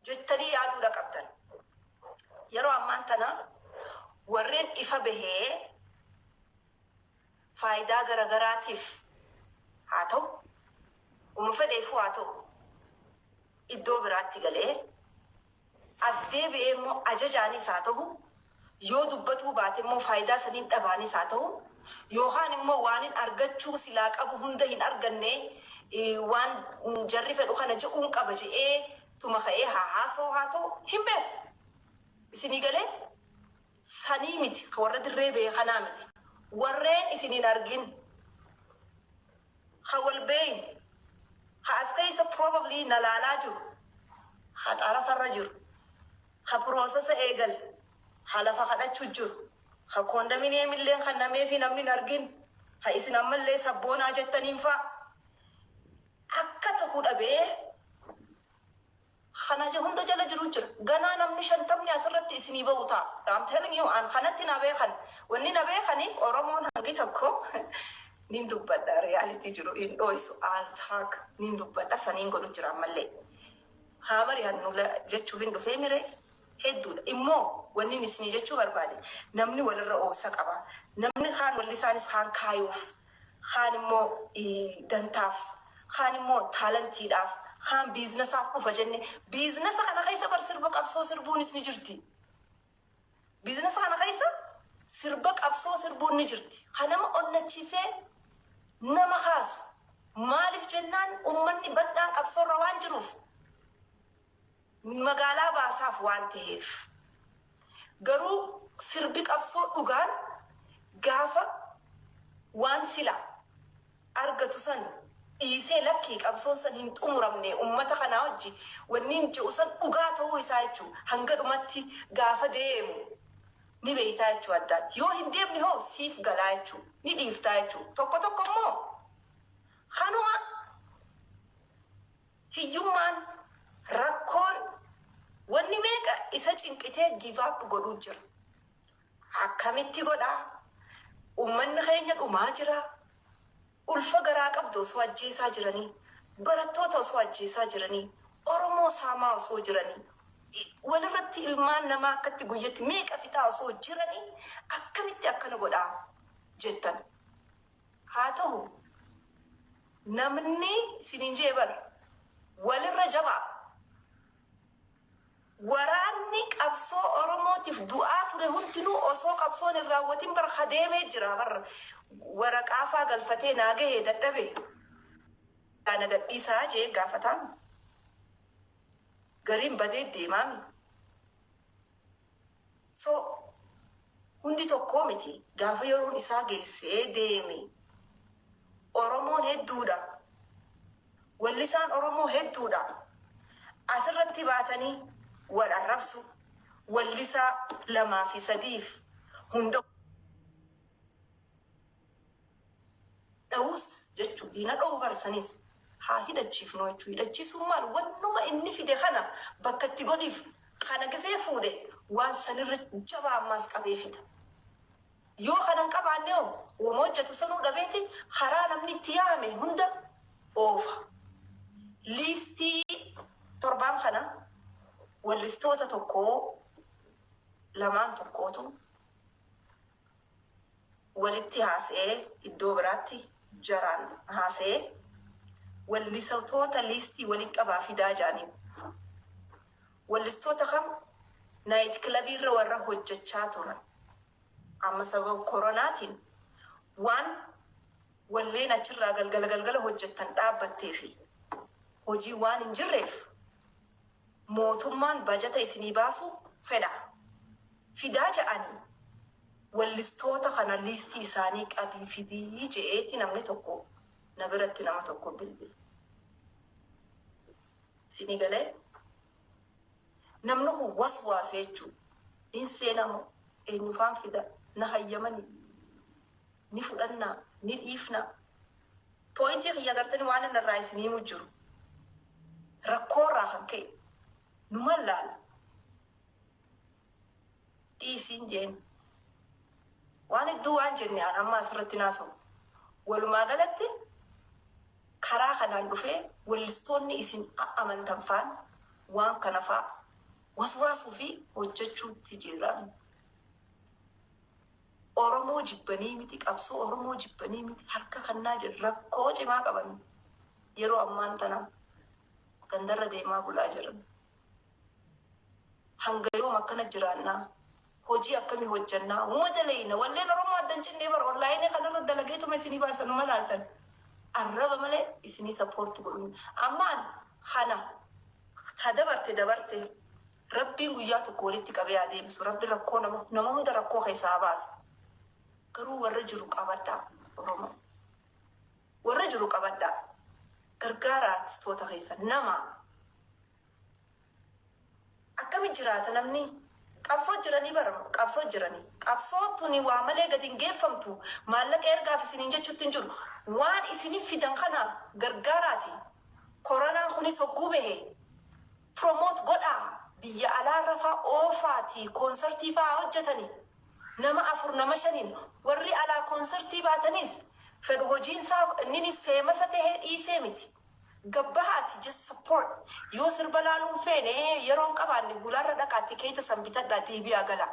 Jettanii yaaduudha qabdan. Yeroo ammaan tana warreen ifa bahee faayidaa garagaraatiif haa ta'u, uma fedheefuu haa ta'u, iddoo biraatti galee as deebi'ee immoo ajajaanis haa ta'u, yoo dubbatuu baate immoo faayidaa saniin dhabaanis haa ta'u, yookaan immoo waanin argachuu silaa qabu hunda hin arganne, waan jarri fedhu kana je'uun qaba je'ee tuma ka'ee haa haasa'u haa ta'u, hin beeku. Isinii galee? Sanii miti, ka warra dirree bahe kanaa miti. Warreen isin hin argin, ka wal beeynu, ka as keessa probably na laalaa jiru, ka xarafarra jiru, ka process eegale, ka lafa kadhachu jiru, ka condominium illeen kannameefii namni hin argin, ka isin ammallee sabboonaa jettaniin faa akka tahu dhabee kana hunda jala jiru jira. Ganaa namni 50ni asirratti isinii bahu ta'a. I'm telling you, an kanatti na beekan. Wanni na beekaniif Oromoon hangi tokko nin dubbadha, reality jiru hin dho'isu. I'll talk, nin dubbadha, saniin godhu jira ammallee. Haa mari'annu jechuuf hin dhufee mire hedduudha. Immoo wanni isinii jechuu barbaade, namni walirra oosa qaba. Namni kaan wallisaanis kaan kaayuuf, kaan immoo dantaaf, kaan immoo talentiidhaaf, kaan businessaaf dhufa jenne. Businessa kana keessa bar sirba qabsoo sirbuunis ni jirti. Businessa kana keessa sirba qabsoo sirbuun ni jirti. Kan nama onnachiisee nama kaasu. Maaliif jennaan, uummanni bal'aan qabsoorra waan jiruuf magaalaa baasaaf waan ta'eef. Garuu sirbi qabsoo dhugaan gaafa waan sila argatu san dhiisee, lakkii, qabsoon san hin xumuramne, ummata kanaa wajji wanni hin ji'u san dhugaa ta'uu isaa jechuu hanga dhumatti gaafa deemu ni beeytaa jechuu addaan. Yoo hin deemne hoo siif galaa jechuu ni dhiiftaa jechuu. Tokko tokko immoo kanuma hiyyummaan, rakkoon, wanni meeqa isa cinqitee give up godhuu jira. Akkamitti godhaa? Ummanni keenya dhumaa jira. Ulfa garaa qabdu osoo ajjeesaa jiranii, barattoota osoo ajjeesaa jiranii, Oromoo saamaa osoo jiranii, walirratti ilmaan namaa akkatti guyyatti meeqa fixaa osoo jiranii, akkamitti akkana godhaa jettan. Haa ta'u, namni isiniin jee bar walirra jabaa. Waraanni qabsoo Oromootiif du'aa ture hundinuu osoo qabsoon hin raawwatin bar deemee jira bar, waraqaa faa galfatee naa gahee dadhabe na gadhiisaa jee gaafataan, gariin badee deemaami. So hundi tokkoo miti, gaafa yeroon isaa geessee deeme. Oromoon hedduudha. Wallisaan Oromoo hedduudha. Asirratti baatanii wal arrabsu, wallisaa lamaa fi sadiif hunda dha'uus jechuu, diina dha'uu barsanis haa hidhachiifnu jechuu. Hidhachiisuun maal? Wannuma inni fide kana bakka itti godhiif. Kana gisee fuudhe waan sanirra jabaa ammaas qabee fida. Yoo kana hin qabaanne hoo, wama hojjetu sanuu dhabeeti karaa namni itti yaame hunda oofa. Liistii torbaan kana wallistoota tokkoo lamaan tokkootu walitti haasa'ee, iddoo biraatti jaraan haasa'ee, wallistoota liistii walitti qabaa fidaa jaaniin. Wallistoota kam? Night clubiirra warra hojjechaa turan. Amma sababa koronaatiin waan walleen achirraa galgala galgala hojjettan dhaabbattee fi hojii waan hin jirreef, mootummaan bajata isinii baasuu fedha. Fidaa ja'anii, wallistoota kana liistii isaanii qabii fidii je'eeti namni tokko na biratti nama tokko bilbile. Isinii galee? Namni kun waswaase jechuudha. Nin seenamoo, eenyufaan fida, na hayyamanii, ni fudhannaa, ni dhiifnaa? Pointii kiyya gartanii waan inni irraa isin himu jiru. Rakkoo irraa kan ka'e numan laala. Dhiisiin jeen. Waan hedduu waan jenne an amma asirratti naasa'u. Walumaa galatti karaa kanaan dhufee wallistoonni isin amantan faan waan kana faa. Waswaasuu fi hojjechuutti jiran. Oromoo jibbanii miti, qabsoo Oromoo jibbanii miti, harka kannaa jiru rakkoo cimaa qaban yeroo ammaan tana gandarra deemaa bulaa jiran. Hanga yoom akkana jiraannaa? Hojii akkamii hojjannaa? Uma dalayna walleen Oromoo addan cinnee bara online kanarra dalageetuma isinii baasan uma laaltan. Arraba malee isinii support godhu. Ammaan kana ta dabarte dabarte, Rabbiin guyyaa tokko walitti qabee adeemsu. Rabbi rakkoo nama hunda rakkoo keessaa haa baasu. Garuu warra jiru qabadhaa, Oromoo. Warra jiru qabadhaa. Gargaara artistoota keessa nama. Akkami jiraata namni? Qabsoo jiranii bara, qabsoo jiranii. Qabsoo tuni waa malee gadi hin geeffamtu. Maallaqa ergaaf isiniin jechuutti hin jiru. Waan isiniif fidan kana gargaaraati. Koronaan kunis hogguu bahe promote godhaa, biyya alaarra faa oofaati, koonsartii faa hojjetanii. Nama afur, nama shaniin warri alaa koonsartii baatanis fedhu, hojiinsaa inninis famous tahee dhiisee miti. Gabbahaati, just support. Yoo sirba laaluun feene, yeroon qabaanne, gulaarra dhaqaatti keessa san bitadhaa, deebi'aa gala.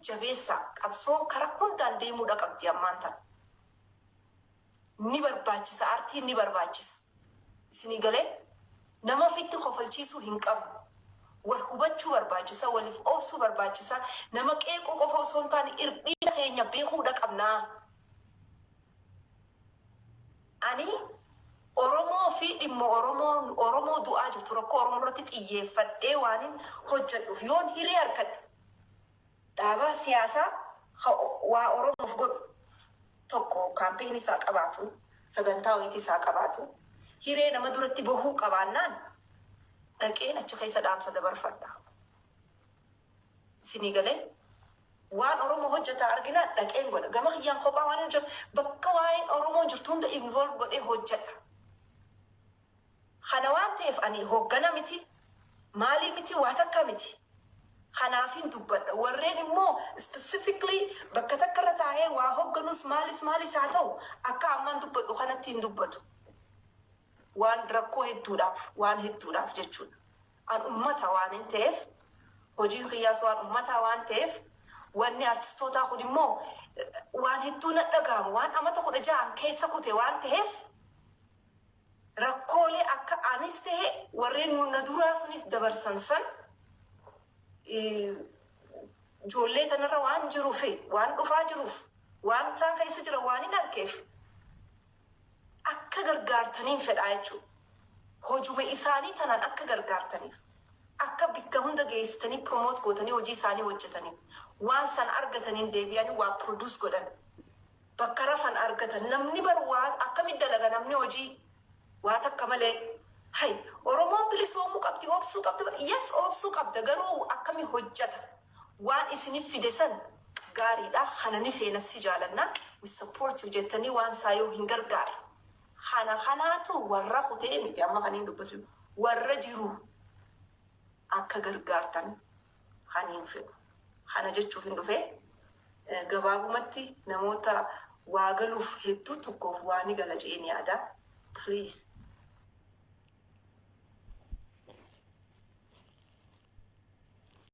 Jabeessa, qabsoon karaa hundaan deemuudha qabdi ammaan tana. Ni barbaachisa, aartiin ni barbaachisa. Isinii galee, nama ofitti kofalchiisuu hin qabu. Wal hubachuu barbaachisa, waliif obsuu barbaachisa. Nama qeequu qofa osoo hin taane irdhiina keenya beekuudha qabnaa. Ani Oromoo fi dhimma Oromoo, Oromoo du'aa jirtu, rakkoo Oromoo irratti xiyyeeffadhee waan hojjedhuuf, yoon hiree harkadhe dhaabaa siyaasaa waa Oromoof godhu tokko, campaign isaa qabaatu, sagantaa wayitii isaa qabaatu, hiree nama duratti bahuu qabaannaan dhaqeen achi keessa dhaamsa dabarfadha. Isinii galee, waan Oromoo hojjetaa argina dhaqeen godha. Gama kiyyaan kophaa waan hin jiru, bakka waa'een Oromoo jirtu hunda involve godhee hojjedha. Kana waan ta'eef ani hooggana miti, maalii miti, waa takka miti. Kanaafin dubbadha. Warreen immoo specifically bakka takka irra taa'ee waa hoogganus, maalis maalis haa ta'u, akka ammaan dubbadhu kanatti hin dubbatu. Waan rakkoo hedduudhaaf, waan hedduudhaaf jechuudha. An ummata waan hin ta'eef, hojiin kiyyaas waan ummataa waan ta'eef, wanni artistootaa kun immoo waan hedduu na dhaga'amu, waan amata 16n keessa kute waan ta'eef, rakkoolee akka anis ta'e warreen na duraa sunis dabarsan san ijoollee tanarra waan jiruuf, waan dhufaa jiruuf, waan isaan keessa jira waan hin arkeef, akka gargaartaniin fedhaa jechuudha. Hojuma isaanii tanaan akka gargaartaniif, akka bikka hunda geessitanii promote gootanii hojii isaanii hojjetaniif, waan san argataniin deebi'anii waa produce godhan, bakka rafan argatan. Namni bar waa akkamitti dalaga namni hojii waa takka malee? Hay, Oromoon bilisoomuu qabdi, obsuu qabdi. Yes, obsuu qabda, garuu akkami hojjeta? Waan isiniif fide san gaariidha, kana ni feena, si jaalanna, we support you jettanii waan isaa yoo hin gargaare, kana kanaatu warra kutee miti. Amma kan hin dubbatu, warra jiru akka gargaartan kan hin fedhu. Kana jechuuf hin dhufe. Gabaabumatti namoota waa galuuf hedduu tokkoof waa ni gala je'een yaada. Please.